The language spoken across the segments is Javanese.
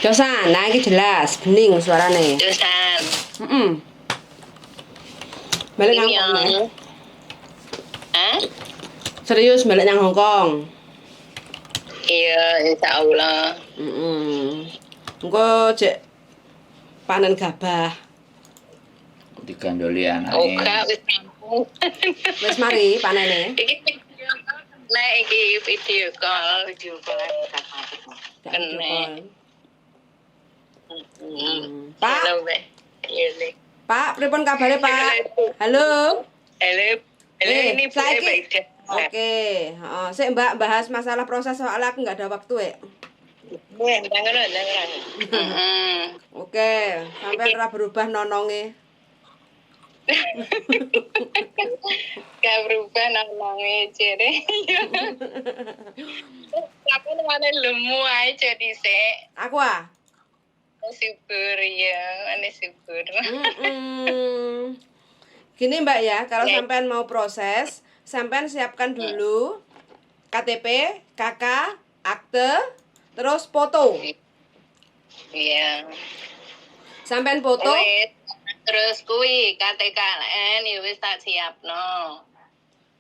Josan, nah iki jelas, bening suarane. Josan. Heeh. Balik nang Iya. Hongkong ya? Hah? Serius balik nang Hongkong. Iya, insya Allah. Heeh. Engko cek panen gabah. Digandoli anake. Oke, wis rampung. Wis mari panene. Iki video call, nek iki video call, Video call Gak Kena. video call. Pak, Halo, Mbak. Iya, nih. Pak, pripun kabare, Pak? Halo. Halo. Halo, Eh, ini Bu saiki- Mbak Ida. Oke, heeh. Sik Mbak bahas masalah proses soalnya aku nggak ada waktu ya. Jangan. Heeh. Oke, sampai ora berubah nononge. Gak berubah nang-nange jere. Aku mana lemu aja dhisik. Aku ah. Subur ya, mana subur. Gini Mbak ya, kalau Ya. sampean mau proses, sampean siapkan dulu KTP, KK, akte, terus foto. Iya. Sampean foto, Wis, terus kuwi KTKLN ya wis tak siapno.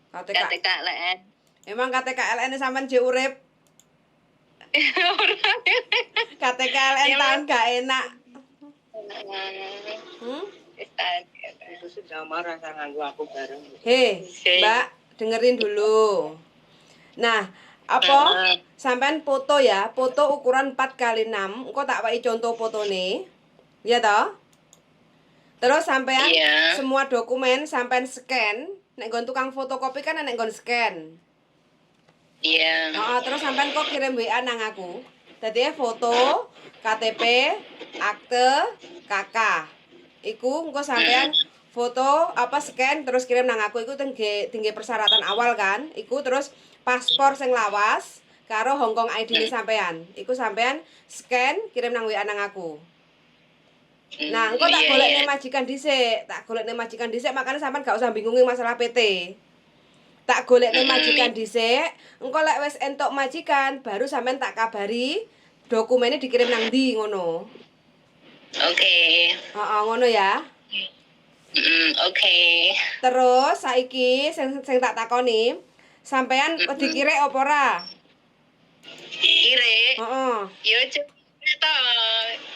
KTK. KTKLN. Emang KTKLN sampean jek urip? KTKLN Ya, tahun gak enak. Hmm? Wis tak. Itu sudah marah sama nganggo aku bareng. Hei, Mbak, dengerin dulu. Nah, apa? Sampean foto ya, foto ukuran 4 kali 6. Engko tak wei contoh fotone. Iya toh? Terus sampean Iya. semua dokumen sampean scan, nek nggon tukang fotokopi kan nek nggon scan. Iya. Heeh, terus sampean kok kirim WA nang aku. Dadi foto, KTP, akte, KK. Iku engko sampean foto apa scan terus kirim nang aku, iku tengge tinggi persyaratan awal kan. Iku terus paspor sing lawas karo Hong Kong ID ne sampean. Iku sampean scan kirim nang WA nang aku. Nah, engko tak Iya, golekne iya. majikan dhisik, tak golekne majikan dhisik, makanya sampean gak usah bingungi masalah PT. Tak golekne majikan dhisik, engko lek wis entuk majikan baru sampean tak kabari dokumennya dikirim nang ndi ngono. Oke. Heeh, ngono ya. Oke. Terus saiki sing sing tak takoni, sampean wedi kirek apa ora? Kire, Heeh. yo to.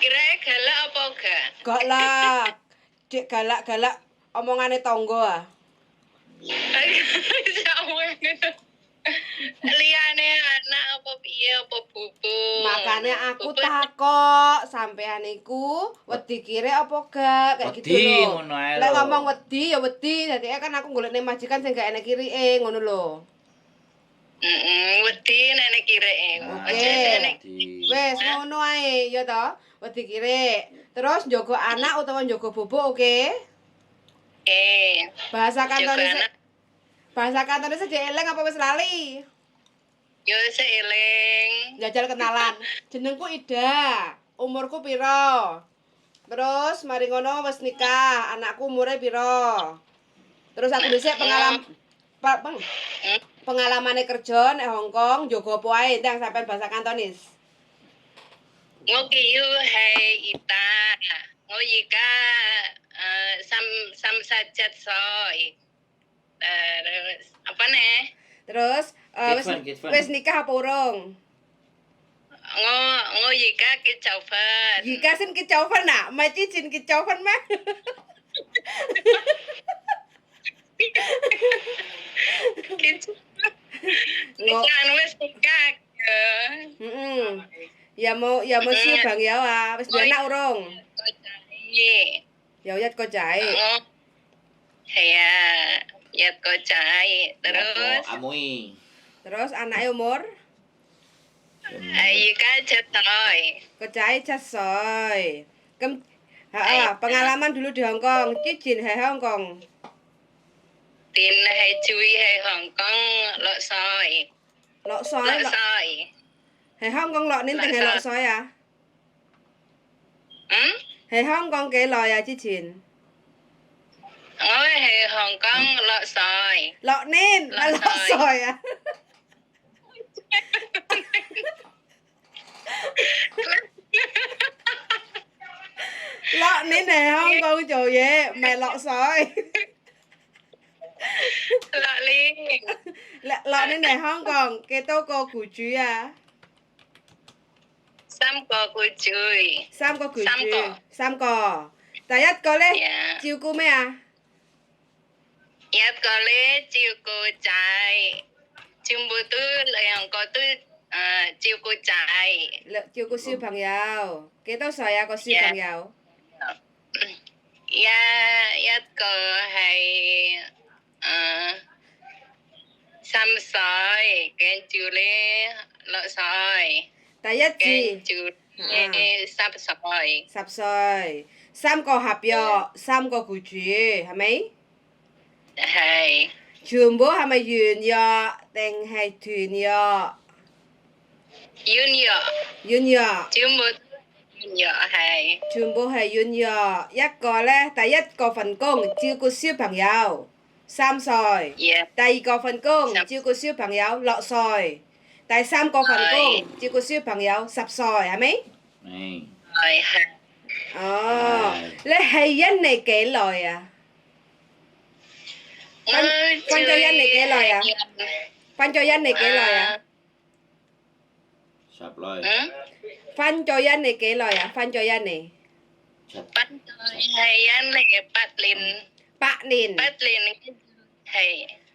Kire galak apa gak? Gak lah. Dek galak-galak omongane tonggo ah. Liyane anak apa piye apa bubu. Makanya aku Bubu. takok sampean iku wedi kirek apa gak kayak gitu Wedi, lho. ngono ae Lek lho. ngomong wedi ya wedi, dadi kan aku golekne majikan sing gak enek kirike ngono lho. Wedi nek kireke. Nah, Oke. Aja nek wedi. Wes ngono ae ya toh, wedi kirek. Terus njogo anak utawa njogo bobok oke? Oke. Bahasa Njogo Kantonis. anak. Bahasa Kantonis jek eling apa wis lali? Yo sik eling. Jajal kenalan. Jenengku Ida, umurku piro? Terus mari ngono wis nikah, anakku umure piro? Terus aku dhisik pengalamane kerja nek Hong Kong njogo apa ae ndang sampean bahasa Kantonis. 我叫係熱達，我而家37歲。Terus apa nih? Terus wis Gitfen, gitfen. wis nikah apa urung? 我而家結咗婚。而家先結咗婚啊？唔係之前結咗婚咩？結咗nikah wis nikah. Ya. Heeh. Ya mau ya mau sih Bang ya ah. Wis duwe anak urung? 個仔。 Ya yat kok jae. 我係啊，一個仔。Terus Amui. Terus anake umur? 而家7歲。 Kecai casoy. Kem ha, pengalaman dulu di Hong Kong, Cijin he Hong Kong. 電係住喺香港6歲。 Lok soy 六 lok. 歲。 He Hong Kong lok nin ting he lok soy à? 嗯？ He Hong Kong 幾耐啊？之前我喺香港6歲。 lok nin, Lok lok soy. soy ah. 六年嚟香港做嘢，唔係6歲。六年。六年嚟香港，幾多個僱主啊？三個僱主。三個僱三主個，三個。第一個咧， Yeah. 照顧咩啊？一個咧照顧仔，全部都兩個都照顧仔。照顧小朋友，幾多歲啊？個小朋友？一個係3歲，跟住咧6歲，第一跟次住咧10歲。10歲，三個合約，三個僱主，係咪？係。全部係咪完約定係斷約？完約。完約。全部完約係。全部係完約。一個咧，第一個份工照顧小朋友3歲， 第二個份工照顧小朋友6歲，第三個份工照顧小朋友十歲，係咪？係。係係。哦，你係印尼幾耐啊？我返咗印尼幾耐啊？返咗印尼幾耐啊？十耐。嗯？返咗印尼幾耐啊？返咗印尼返咗係印尼8年。8年。8年係。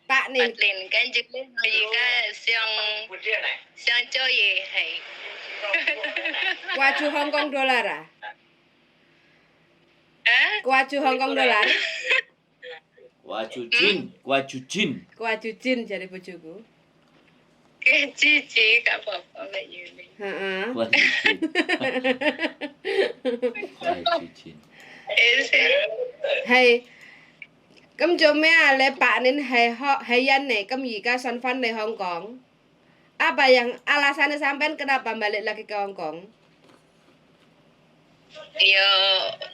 八年。8年，跟住咧，我而家想想做嘢係。掛住香港dollar 啊？啊？掛住香港 dollar？掛住錢，掛住錢。掛住錢 jadi bojoku. 知知gak apa-apa, Mbak Yuli。 Heeh. 掛住錢。掛住錢。係咁做咩啊？你8年係學喺印尼，咁而家想返嚟香港？Apa yang alasannya sampean kenapa balik lagi ke Hong Kong? yo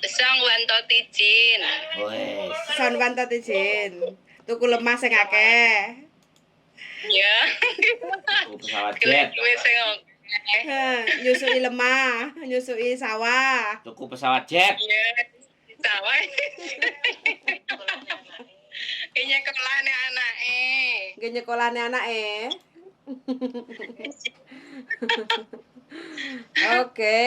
想揾多啲錢。喂。想揾多啲錢，tuku lemah sing akeh. Ya. Tuku pesawat jet. Duit sing akeh. Heh, nyusui lemah, nyusui sawah. Tuku pesawat jet. Ya, sawah. Ini nyekolahne anake. Nggih nyekolahne anake. Oke.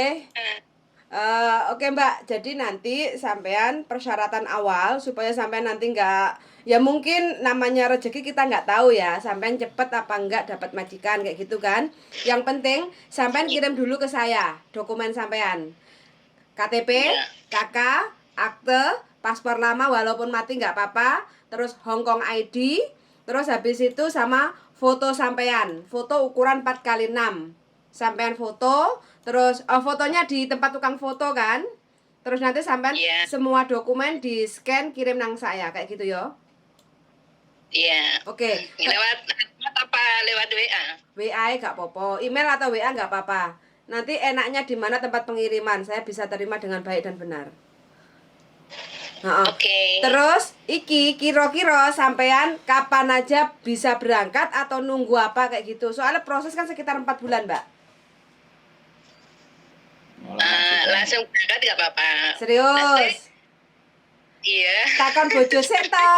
Oke, Mbak, jadi nanti sampean persyaratan awal supaya sampean nanti nggak, ya mungkin namanya rezeki kita nggak tahu ya, sampean cepet apa enggak dapat majikan kayak gitu kan. Yang penting sampean kirim dulu ke saya dokumen sampean. KTP, KK, akte, paspor lama walaupun mati nggak apa-apa, terus Hong Kong ID, terus habis itu sama foto sampean, foto ukuran 4 kali 6. Sampean foto, terus oh, fotonya di tempat tukang foto kan? Terus nanti sampean semua dokumen di scan kirim nang saya kayak gitu yo. Iya. Oke. Lewat apa lewat WA? WA gak apa-apa, email atau WA nggak apa-apa. Nanti enaknya di mana tempat pengiriman, saya bisa terima dengan baik dan benar. Heeh. Oke. Terus iki kira-kira sampean kapan aja bisa berangkat atau nunggu apa kayak gitu. Soalnya proses kan sekitar 4 bulan, Mbak. Langsung berangkat nggak apa-apa. Serius. Iya. Takon bojo sik to.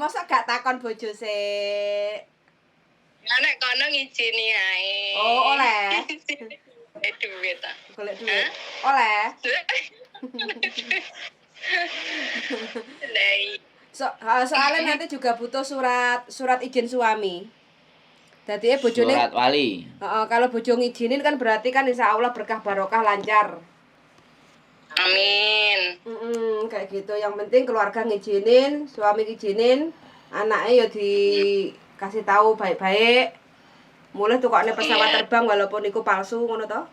Masa gak takon bojo sik? Nek kono ngizini ae. Oh, oleh. Duit ta. Golek duit. Oleh. Lah iya. Soalnya nanti juga butuh surat surat izin suami. Jadi bojone Surat wali. Heeh, kalau bojo ngizinin kan berarti kan insya Allah berkah barokah lancar. Amin. Kayak gitu. Yang penting keluarga ngizinin, suami ngizinin, anaknya ya dikasih tahu baik-baik. Mulai tukokne pesawat terbang walaupun iku palsu ngono toh.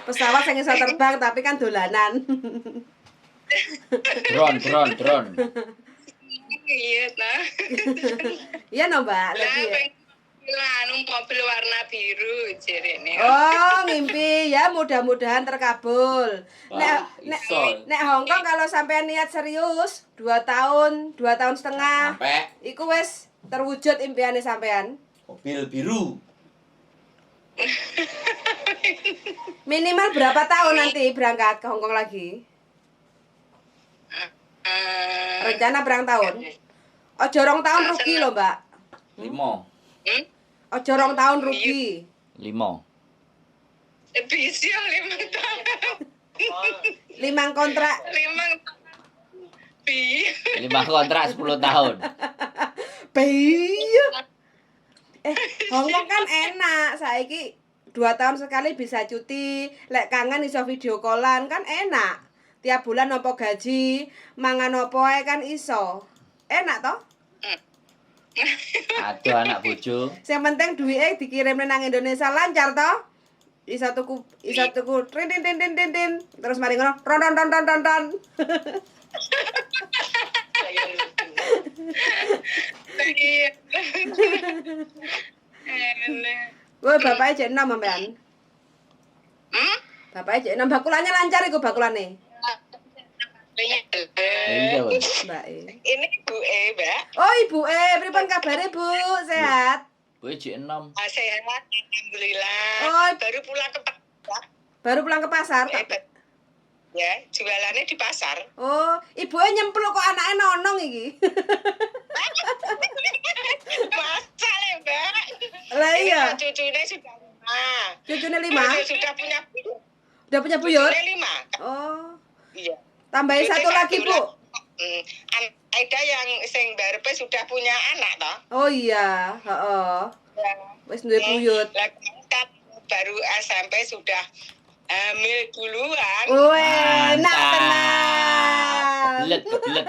Pesawat sing iso terbang tapi kan dolanan. Drone, drone, drone. Iya nah. Iya no, Mbak? Lah Lagi ya? pengen anu mobil warna biru jarene. Oh, ngimpi ya, mudah-mudahan terkabul. Nek Wah, nek iso. nek Hongkong kalau sampean niat serius, 2 tahun, 2 tahun setengah, Sampai iku wis terwujud impiannya sampean. mobil biru. Minimal berapa tahun nanti berangkat ke Hongkong lagi? Rencana berang tahun? Ojo 2 tahun rugi loh, Mbak. 5. Hmm? Ojo 2 tahun rugi. 5. Bisa 5 tahun. Limang kontrak. 5 bi. 5 kontrak 10 tahun. Iya. Eh, Hongkong kan enak. Saiki 2 tahun sekali bisa cuti. Lek kangen iso video callan kan enak. Tiap bulan nopo gaji, mangan opo ae kan iso. Enak toh? Aduh, anak bojo. Yang penting duitnya dikirim nang Indonesia lancar toh. Iso tuku tin tin tin tin tin tin. Terus mari ngono ron ron ron ron ron ron. Saya lucu. Iya. Enak. Wah, bapaknya jek enom sampean. Hmm? Bapaknya jek enom, bakulannya lancar iku bakulane. Iya. Iya, Bang. Mbak E. Ini Ibu E, Mbak. Oh, Ibu E, pripun kabare, Bu? Sehat? Bu jek enom. Ah, sehat, alhamdulillah. Oh. Baru pulang ke pasar. Baru pulang ke pasar. Eh, ya, jualannya di pasar. Oh, ibu E nyempluk kok anaknya nonong iki. Masa le, Mbak? Lah Ini iya, kan cucunya sudah 5. cucunya 5. Cucu sudah punya buyut. Udah punya buyut? Cucunya 5. Oh, Iya. tambahin Cucunya satu lagi, Bu. Hmm. Aida yang sing barepe sudah punya anak toh. Oh iya, heeh. Ya. Wis duwe buyut. Lah, kan baru SMP sudah hamil duluan. Weh, enak Mantap. tenan. Kebelet, kebelet.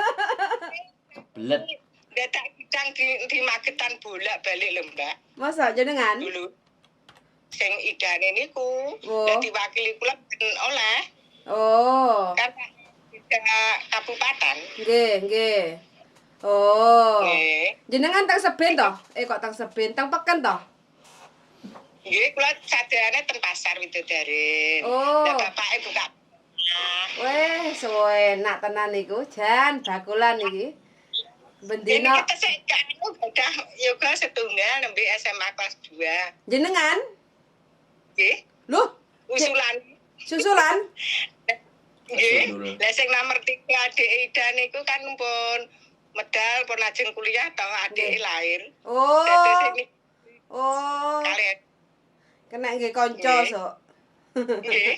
Kebelet. Dadak sidang di Magetan bolak-balik lho, Mbak. Masa jenengan? Dulu. Sing idane niku Oh. dadi wakili kula ben oleh Oh. kan beda kabupaten. Nggih, nggih. Oh. Nggih. Jenengan teng Seben toh? Eh, kok teng Seben, teng Peken toh? Nggih, kula sadayane ten pasar Widodaren. Oh. Lah bapake buka. Nah, Weh, enak tenan iku, jan bakulan iki. ini Bendina kita sik anu gadah yoga setunggal nembe SMA kelas 2. jenengan? Nggih, Loh, usulan. susulan? Nggih. Usul. Lah sing nomor 3 adik Ida niku kan pun medal pun lajeng kuliah toh adike Nggih. lahir. Oh. Dados ini Oh. kalian Kena nggih kanca Nggih. sok. nggih.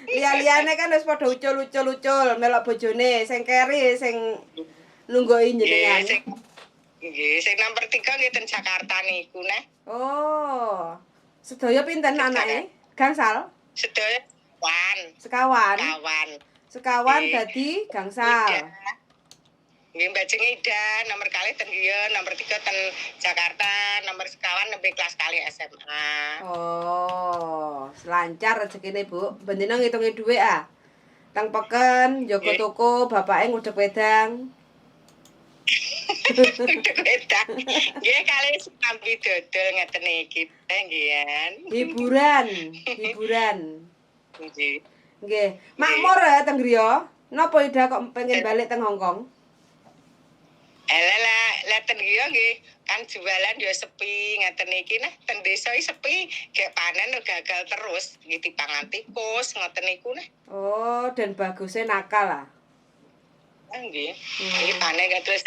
Liya-liyane kan wis padha ucul-ucul-ucul melok bojone sing keri sing nunggoki Nggih, jenengan. sing nomor 3 nggih ten Jakarta niku neh. Oh. Sedaya pinten anake? Gangsal? Sedaya kawan, Sekawan. kawan. Sekawan Nggih. dadi gangsal. Ida. Nggih, Mbak Jeng Ida, nomor kalih ten griya, nomor 3 ten Jakarta, nomor sekawan nembe kelas kalih SMA. Oh, lancar rezekine, Bu. Bendina ngitungi dhuwit ah. Teng peken, jaga Nggih. toko, bapake ngudhek wedang. Wedang. Nggih, kalih sambi dodol ngeten iki, nggih. Hiburan, hiburan. Nggih. Nggih. Makmur ya teng griya. Napa Ida kok pengen balik teng Hongkong? Lah lah lah ten griya nggih kan jualan ya sepi ngeten iki nah ten desa iki sepi gek panen yo gagal terus nggih dipangan tikus ngoten niku nah. Oh, dan bagusnya nakal lah. Ah, nggih. Iki panen gak terus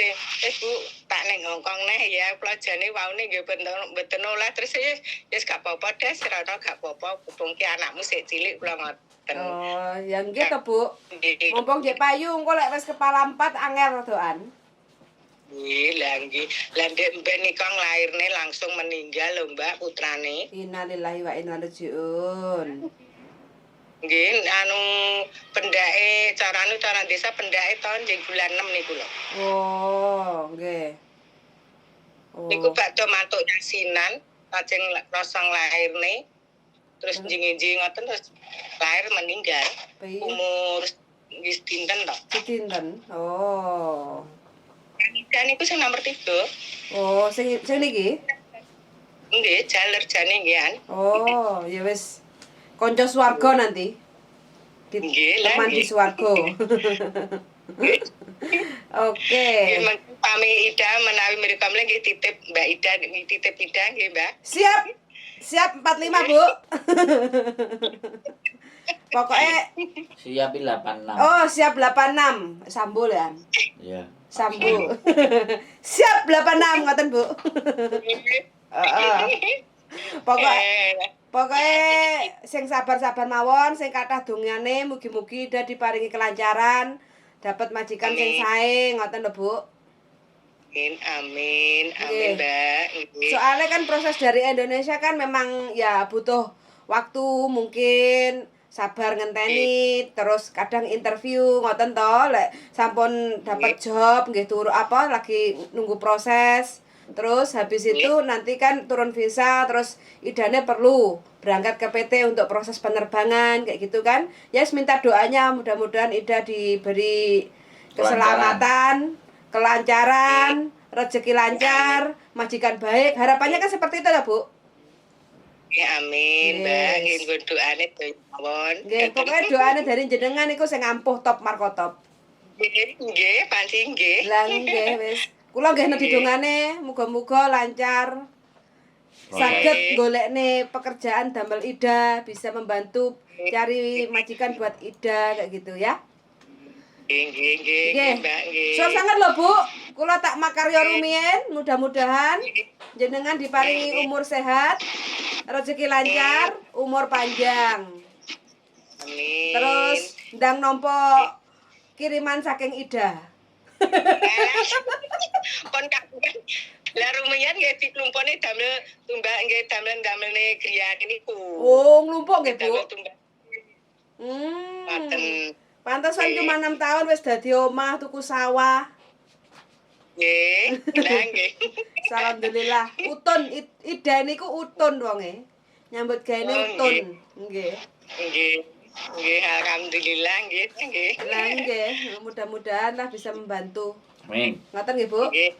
Bu, tak ning Hongkong neh ya kula jane waune nggih mboten mboten oleh terus ya wis gak apa-apa deh sirana gak apa-apa mumpung ki anakmu sik cilik kula ngoten. Oh, ya nggih to, Bu. Nggih. Mumpung jek payu engko lek wis kepala empat angel rodoan. Nggih, lah nggih. Lah ndek mben nika nglairne langsung meninggal lho Mbak putrane. Innalillahi wa inna ilaihi rajiun. Nggih, anu pendake cara anu cara desa pendake tahun jeng bulan 6 niku lho. Oh, nggih. Oh. Niku bakdo mantuk yasinan, lajeng rasa nglairne. Terus njing-njing ngoten terus lahir meninggal. Piye? Umur nggih dinten to. Sedinten. Oh. Dan niku sing nomor 3. Oh, sing sing niki? Nggih, jaler jane nggih an. Oh, ya wis. Konco swarga nanti. Di Nggih, lah, teman di nggih. swarga. Oke. Nggih, mangke pami Ida menawi mriku mleh nggih titip Mbak Ida, nggih titip Ida nggih, Mbak. Siap. Siap 45, Bu. Pokoknya Siap 86. oh, siap 86. Sambul ya. Ya. Sambul. Siap 86 ngoten, Bu. Heeh. Pokoknya Pokoknya sing sabar-sabar mawon, sing kathah dongane, mugi-mugi udah diparingi kelancaran, dapat majikan sing sae, ngoten lho, Bu. Amin, amin, amin, Mbak. Nggih. Soalnya kan proses dari Indonesia kan memang ya butuh waktu, mungkin sabar ngenteni, terus kadang interview ngoten to, lek sampun dapat job nggih turu apa lagi nunggu proses. Terus habis itu nanti kan turun visa, terus idane perlu berangkat ke PT untuk proses penerbangan kayak gitu kan. Ya yes, minta doanya mudah-mudahan Ida diberi keselamatan, kelancaran, rezeki lancar, majikan baik. Harapannya kan seperti itu ya, Bu. Ya amin, Mbak. Yes. Nggih, doane mawon. Nggih, pokoknya doane dari jenengan iku sing ampuh top markotop. Nggih, nggih, panci nggih. Lah nggih wis. Kula nggih nedhi dongane, muga-muga lancar. Saged golekne pekerjaan damel Ida, bisa membantu cari majikan buat Ida kayak gitu ya. Nggih, nggih, nggih, Nggih. Mbak, nggih. Suwun sanget lho, Bu. Kula tak makarya rumiyin, mudah-mudahan jenengan diparingi umur sehat, rezeki lancar, umur panjang. Amin. Terus ndang nampa kiriman saking Ida. Pun kagungan. Lah rumiyin nggih diklumpukne damel tumbak nggih damel damelne griya niku. Oh, nglumpuk nggih, Bu. Damel tumbak. Ngoten. Pantesan cuma 6 tahun wis dadi omah, tuku sawah. Nggih, lah nggih. Alhamdulillah. Utun Ida niku utun wonge. Nyambut gaene Oh, utun. Nggih. Nggih. Nggih, alhamdulillah nggih, nggih. Lah nggih, mudah-mudahan lah bisa membantu. Amin. Ngoten nggih, Bu? Nggih.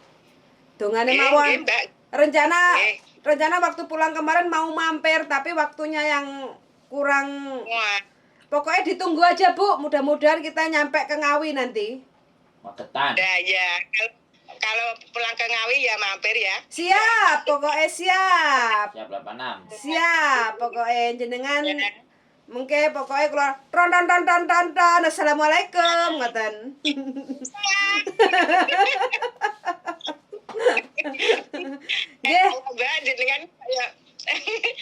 Dongane Nggih, mawon. nggih, Mbak. Rencana Nggih. rencana waktu pulang kemarin mau mampir tapi waktunya yang kurang. Wah, Pokoknya ditunggu aja, Bu. Mudah-mudahan kita nyampe ke Ngawi nanti. Magetan. ya ya. Kalau pulang ke Ngawi ya mampir ya. Siap, pokoknya siap. Siap 86. Siap, pokoknya jenengan mengke pokoknya keluar ton ton ton ton ton ton. Assalamualaikum ngoten. Nggih, Mbak jenengan kayak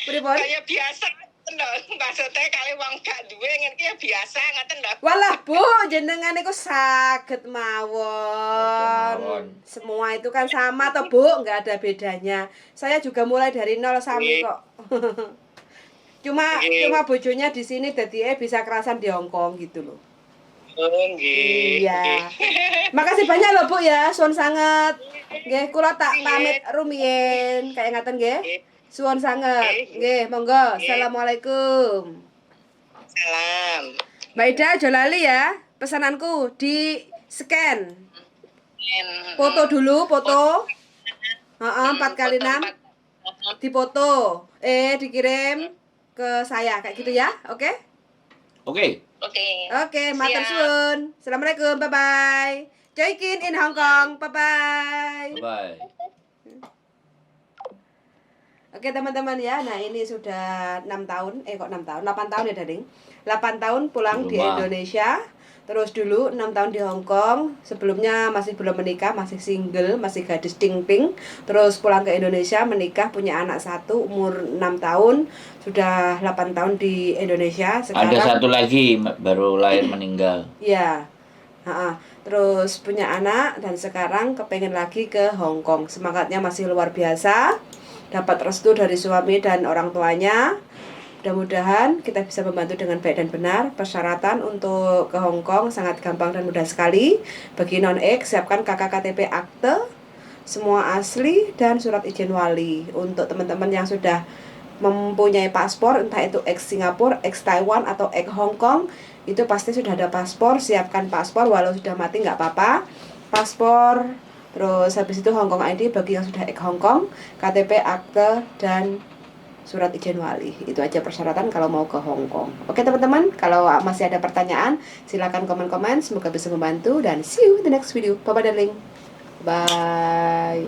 pripun? kayak biasa ngoten lho. Maksudnya kali wong gak duwe ngene iki ya biasa ngoten lho. Walah Bu, jenengan niku saged mawon. Mawon. Semua itu kan sama toh Bu, nggak ada bedanya. Saya juga mulai dari nol sami Nggih. kok. Cuma cuma bojonya di sini dadi bisa kerasan di Hong Kong gitu loh. Oh nggih. Iya. Makasih banyak loh Bu ya, suwun sanget. Nggih, kula tak pamit rumiyin, kayak ngaten nggih. Suwun sanget. Nggih, monggo. Assalamualaikum. Salam. Mbak Ida aja lali ya, pesananku di scan. Foto dulu, foto. Heeh, 4 kali 6 dipoto. Dikirim ke saya kayak gitu ya. Oke? Oke. Oke. Oke, matur Siap. suwun. Assalamualaikum, bye bye. 再见 in Hong Kong. Bye bye. Bye. Oke teman-teman ya, nah ini sudah 6 tahun, eh kok 6 tahun, 8 tahun ya Daring. 8 tahun pulang di Di rumah. Indonesia. Terus dulu 6 tahun di Hong Kong, sebelumnya masih belum menikah, masih single, masih gadis ting-ting. Terus pulang ke Indonesia, menikah, punya anak satu umur 6 tahun, sudah 8 tahun di Indonesia. Sekarang Ada satu lagi baru lahir meninggal. Ya. Ha-ha. Terus punya anak dan sekarang kepengen lagi ke Hong Kong. Semangatnya masih luar biasa. Dapat restu dari suami dan orang tuanya. Mudah-mudahan kita bisa membantu dengan baik dan benar. Persyaratan untuk ke Hong Kong sangat gampang dan mudah sekali. Bagi non-X, siapkan KK, KTP, akte, semua asli dan surat izin wali. Untuk teman-teman yang sudah mempunyai paspor, entah itu ex Singapura, ex Taiwan atau ex Hong Kong, itu pasti sudah ada paspor. Siapkan paspor walau sudah mati nggak apa-apa. Paspor, terus habis itu Hong Kong ID bagi yang sudah ex Hong Kong, KTP, akte dan surat izin wali. Itu aja persyaratan kalau mau ke Hong Kong. Oke teman-teman, kalau masih ada pertanyaan silakan komen-komen, semoga bisa membantu dan see you in the next video. Bye bye darling. Bye.